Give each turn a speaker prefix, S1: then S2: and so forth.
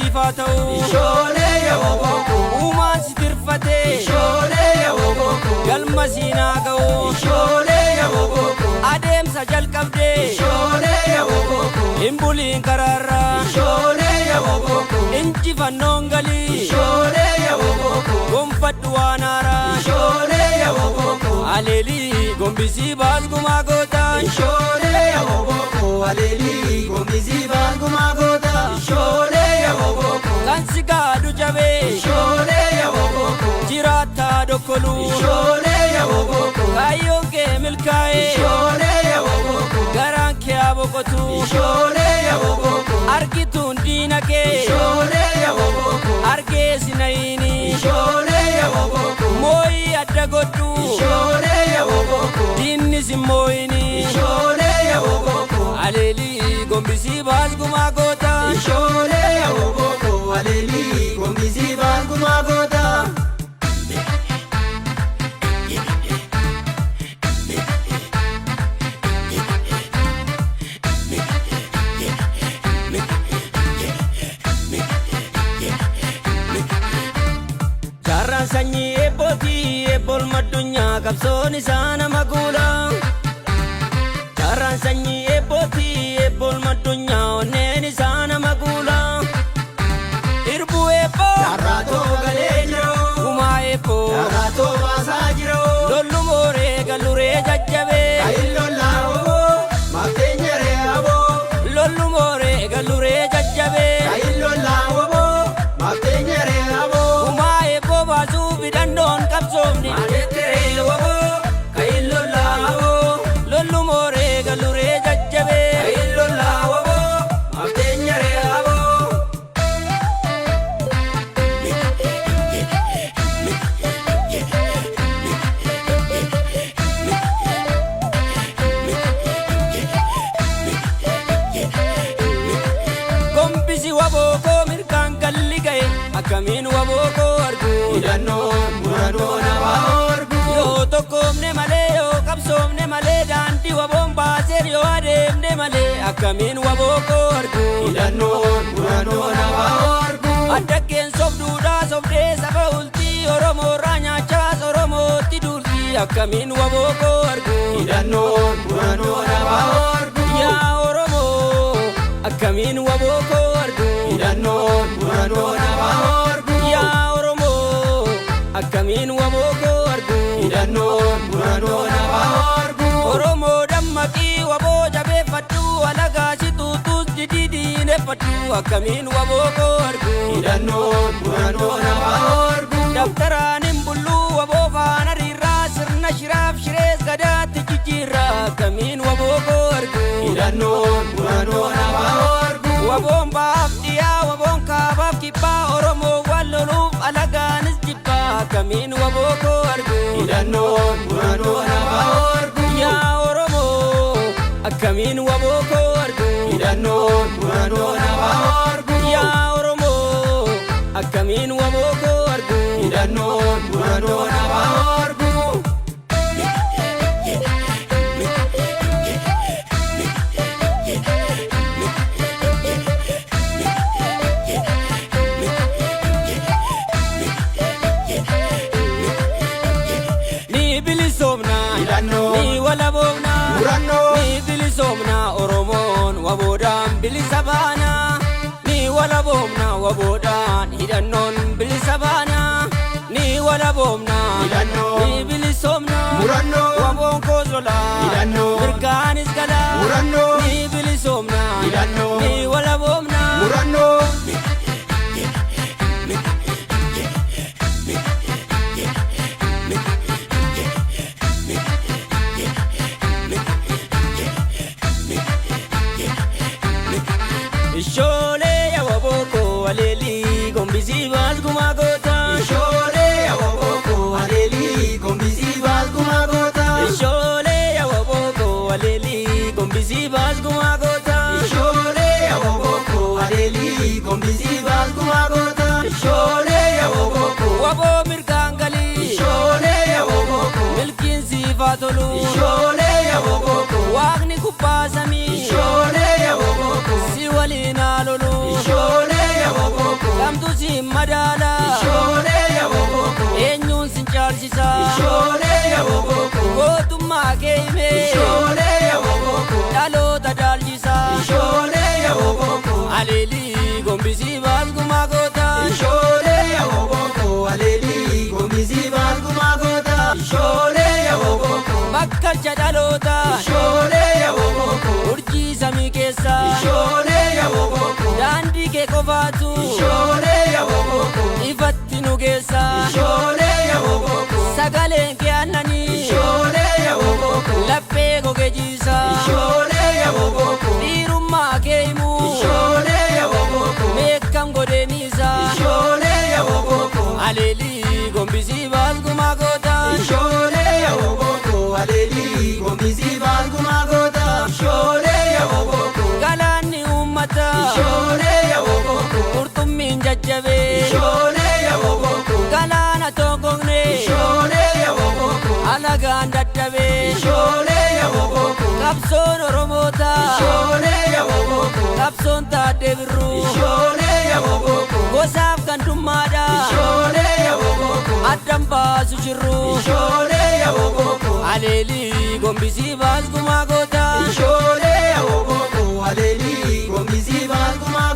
S1: siifaa ta'u.
S2: Ishoolee yaa wobooko.
S1: Uumaan si tirfatee.
S2: Ishoolee yaa wobooko.
S1: Galma siinaa ga'u.
S2: Ishoolee yaa wobooko.
S1: Adeemsa jalqabdee.
S2: Ishoolee yaa wobooko.
S1: Hin buliin karaarraa.
S2: Ishoolee yaa wobooko.
S1: Injifannoon galii.
S2: Ishoolee yaa wobooko.
S1: Gonfadhu waan haaraa.
S2: Ishoolee yaa wobooko.
S1: Aleelii gombisii baasgumaa goota.
S2: Ishoolee yaa wobooko. Aleelii gombisii baasgumaa goota. Ishoolee yaa wobooko.
S1: Kan si gaadu jabee.
S2: Ishoolee yaa wobooko.
S1: Jiraattaa dokkoluu.
S2: Ishoolee yaa wobooko.
S1: Kaayyoon kee milkaa'ee.
S2: Ishoolee yaa wobooko.
S1: Garaan kee haa boqotu.
S2: Ishoolee yaa wobooko.
S1: Argituun diina kee.
S2: Ishoolee yaa wobooko.
S1: Argee si nayiini.
S2: Ishoolee yaa wobooko.
S1: Mooyii adda godhu.
S2: Ishoolee yaa wobooko.
S1: Diinni si mooyini.
S2: Ishoolee yaa wobooko.
S1: Aleelii gombisii baasgumaa goota.
S2: Ishoolee yaa wobooko. Aleelii gombisii baasgumaa goota.
S1: Jaarraan sanyii eebbootii eebboolma addunyaa qabsoon isaa nama guula. Jaarraan sanyii eebbootii eebboolma addunyaa onneen isaa nama guula. Irbuu eebboo.
S2: Jaarraatoo galee jira.
S1: Gumaa eebboo.
S2: Jaarraatoo baasaa jira.
S1: Lollu mooree galuree jajjabee.
S2: Kaayilloon woboo. Mafteenya re'aboo.
S1: Lollu mooree galuree jajjabee.
S2: Kaayilloon woboo. Mafteenya re'aboo.
S1: Gumaa eebboo baasuu fidannoon qabsoofne.
S2: Maaletteree woboo. Kaayilloon woboo.
S1: Lollu mooree galuree jajjabee.
S2: Kaayilloon woboo. Mafteenya re'aboo.
S1: Gombisi waboo koo mirgaan galli ga'e akkamiin waboo koo argu.
S2: Hidhannoon murannoo nama argu.
S1: Yoo tokkoomne malee yoo qabsoomne malee daandii waboon baaseer yoo adeemne malee akkamiin waboo koo argu.
S2: Hidhannoon murannoo nama argu.
S1: Adda keen sobduudhaa sobdee saba ultii Oromoorraa nyaachaas Oromootti duultii akkamiin waboo koo argu.
S2: Hidhannoon murannoo nama argu.
S1: Yaa Oromoo akkamiin waboo koo argu.
S2: Hidhannoon murannoo nama argu.
S1: Yaa Oromoo akkamiin waboo koo argu.
S2: Hidhannoon murannoo nama argu.
S1: Oromoo dammaqii waboo jabeeffadhu alagaa si tuutus didii diineffadhu akkamiin waboo koo argu.
S2: Hidhannoon murannoo nama argu.
S1: Dabtaraan hin bulluu waboo faana riirraa sirna shiraaf shirees gadaatti jijjiirraa akkamiin waboo koo argu.
S2: Hidhannoon murannoo nama argu.
S1: Waboon baaf dhiyaa waboon kaabaaf kibbaa Oromoo waan loluuf alagaanis jibbaa akkamiin waboo koo argu.
S2: Hidhannoon murannoo nama argu.
S1: Yaa Oromoo akkamiin waboo koo argu.
S2: Hidhannoon murannoo nama argu.
S1: Yaa Oromoo akkamiin waboo koo argu.
S2: Hidhannoon murannoo nama argu.
S1: Ni bilisoomna.
S2: Hidhannoo.
S1: Ni walaboomna.
S2: Murannoo.
S1: Ni bilisoomna Oromoon waboodhaan bilisa baana. Ni walaboomna waboodhaan hidhannoon bilisa baana. Ni walaboomna.
S2: Hidhannoo.
S1: Ni bilisoomna.
S2: Murannoo.
S1: Waboon koos lola.
S2: Hidhannoo.
S1: Mirgaanis gala.
S2: Murannoo.
S1: Ni bilisoomna.
S2: Hidhannoo.
S1: Ni walaboomna.
S2: Murannoo.
S1: Ishoolee yaa waboo koo aleelii gombisii baasgumaa goota.
S2: Ishoolee yaa wobooko. Aleelii gombisii baasgumaa goota.
S1: Ishoolee yaa waboo koo aleelii gombisii baasgumaa goota.
S2: Ishoolee yaa wobooko. Aleelii gombisii baasgumaa goota. Ishoolee yaa wobooko.
S1: Waboo mirgaan galii.
S2: Ishoolee yaa wobooko.
S1: Milkiin siifaa tolu.
S2: Ishoolee yaa wobooko.
S1: Waaqni gubbaa samii.
S2: Ishoolee yaa wobooko.
S1: Si waliin haa lolu.
S2: Ishoolee yaa wobooko.
S1: Kamtu si madaala?
S2: Ishoolee yaa wobooko.
S1: Eenyuun sin caalchisa?
S2: Ishoolee yaa wobooko.
S1: Gootummaa kee himee
S2: Ishoolee yaa wobooko.
S1: dhaloota dhaalchisa.
S2: Ishoolee yaa wobooko.
S1: Aleelii gombisii baasgumaa goota.
S2: Ishoolee yaa wobooko. Aleelii gombisii baasgumaa goota. Ishoolee yaa wobooko.
S1: Bakkalcha dhaloota.
S2: Ishoolee yaa wobooko.
S1: Urjii samii keessa.
S2: Ishoolee yaa wobooko.
S1: Daandii kee qofaatu
S2: Ishoolee yaa wobooko.
S1: ifatti nu geessa.
S2: Ishoolee yaa wobooko.
S1: Sagaleen kee aannanii
S2: Ishoolee yaa wobooko.
S1: laphee gogee jiisa.
S2: Ishoolee yaa wobooko.
S1: Dhiirummaa kee himuu
S2: Ishoolee yaa wobooko.
S1: meeqam godeeniisa.
S2: Ishoolee yaa wobooko.
S1: Aleelii gombisii baasgumaa goota.
S2: Ishoolee yaa wobooko. Aleelii gombisii baasgumaa goota. Ishoolee yaa wobooko.
S1: Galaanni uummata
S2: Ishoolee yaa wobooko.
S1: qurxummiin jajjabee
S2: Ishoolee yaa wobooko.
S1: galaana toongogne
S2: Ishoolee yaa wobooko.
S1: alagaan dadhabee
S2: Ishoolee yaa wobooko.
S1: qabsoon Oromoota
S2: Ishoolee yaa wobooko.
S1: qabsoon taaddee birruu
S2: Ishoolee yaa wobooko.
S1: gosaaf gandummaadha
S2: Ishoolee yaa wobooko.
S1: addan baasu jirru
S2: Ishoolee yaa wobooko.
S1: Aleelii gombisii baasgumaa goota.
S2: Ishoolee yaa wobooko. Aleelii gombisii baasgumaa.